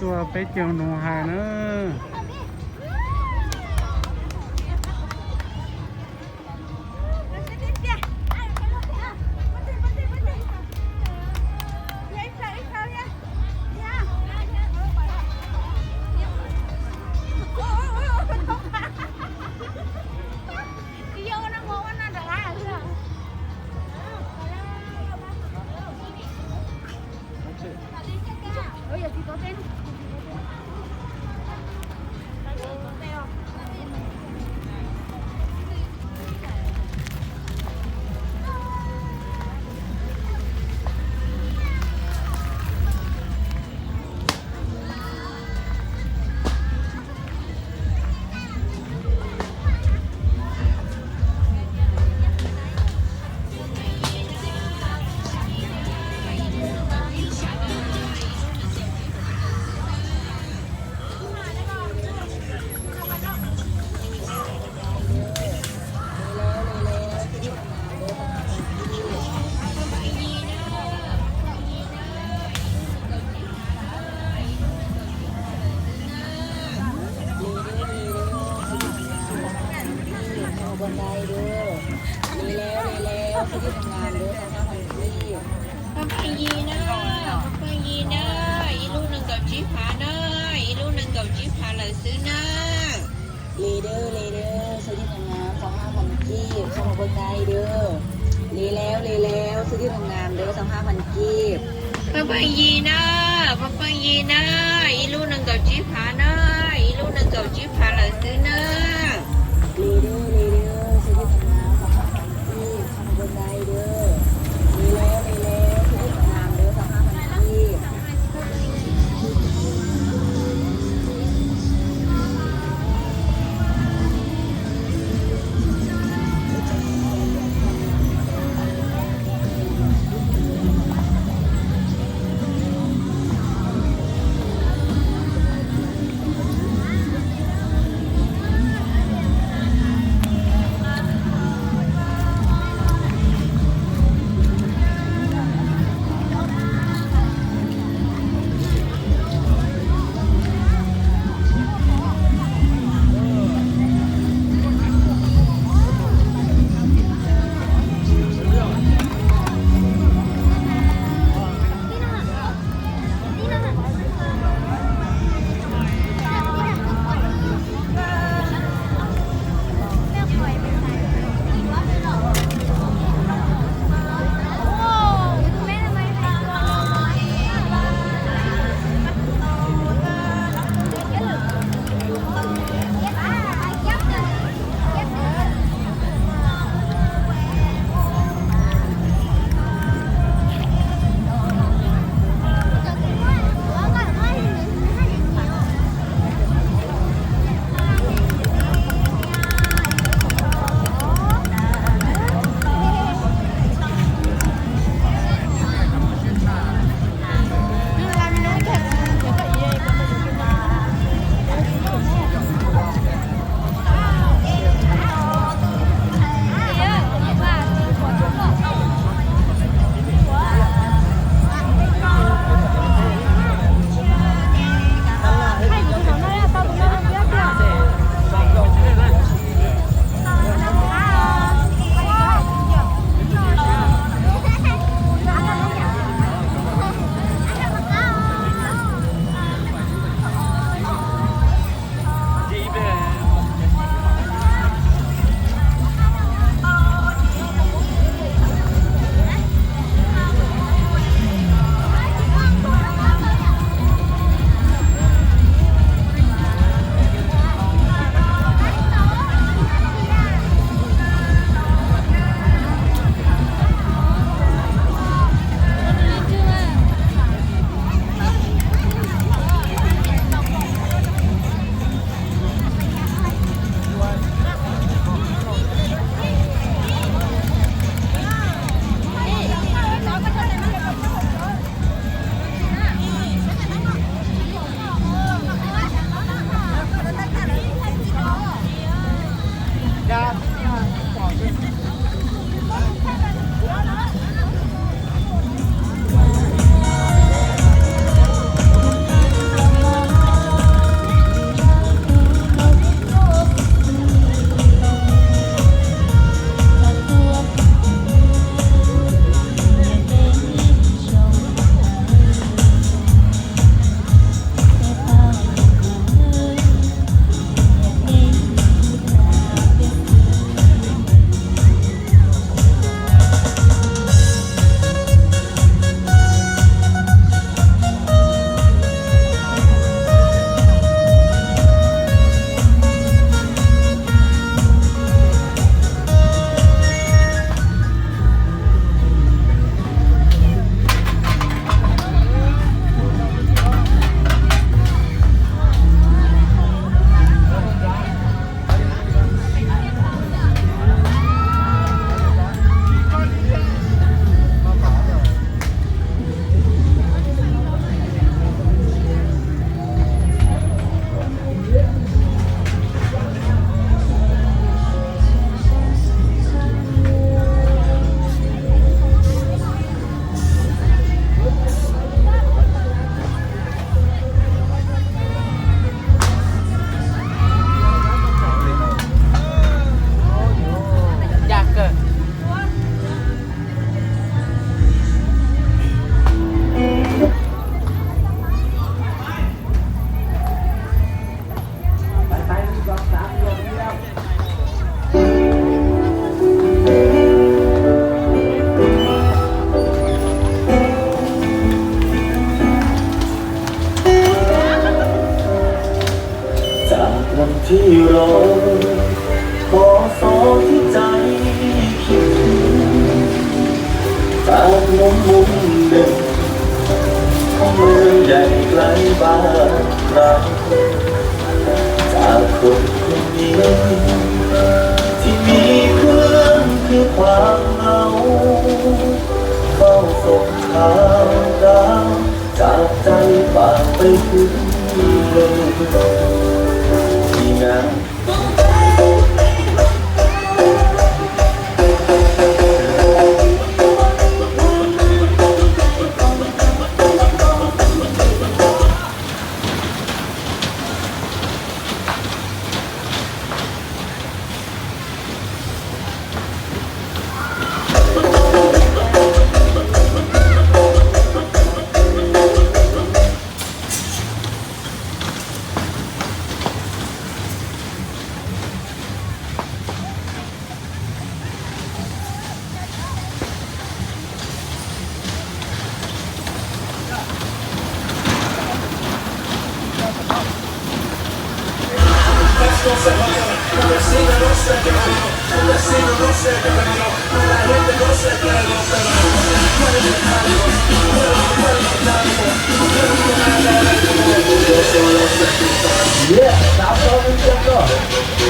Peb caug nus hais na. Phooj Pheej Yig na, Phooj Pheej Yig na, ib lub nees nkaum tsib phav na, ib lub nees nkaum tsib phav lawm xwb na. Li dawb, li dawb, xwb tib neeg na, txog hab phav kib, txog mus pab nai dawb. Li lawm, li lawm, xwb tib neeg na, dawb txog hab phav kib. Phooj Pheej Yig na, Phooj Pheej Yig na, ib lub nees nkaum tsib phav na, ib lub nees nkaum tsib phav lawm xwb na. Li dawb, li dawb, xwb tib neeg na, txog hab phav kib, txog mus pab nai dawb. Li lawm, li lawm, xwb tib neeg na, dawb txog hab phav kib. ในบ้านเรา จากคนคนนี้ ที่มีเพื่อนคือความเหงา เฝ้าส่งข่าวคราว จากใจฝากไปถึงเธอ ที่งาน Yeah, tao tau tus ntseeg no.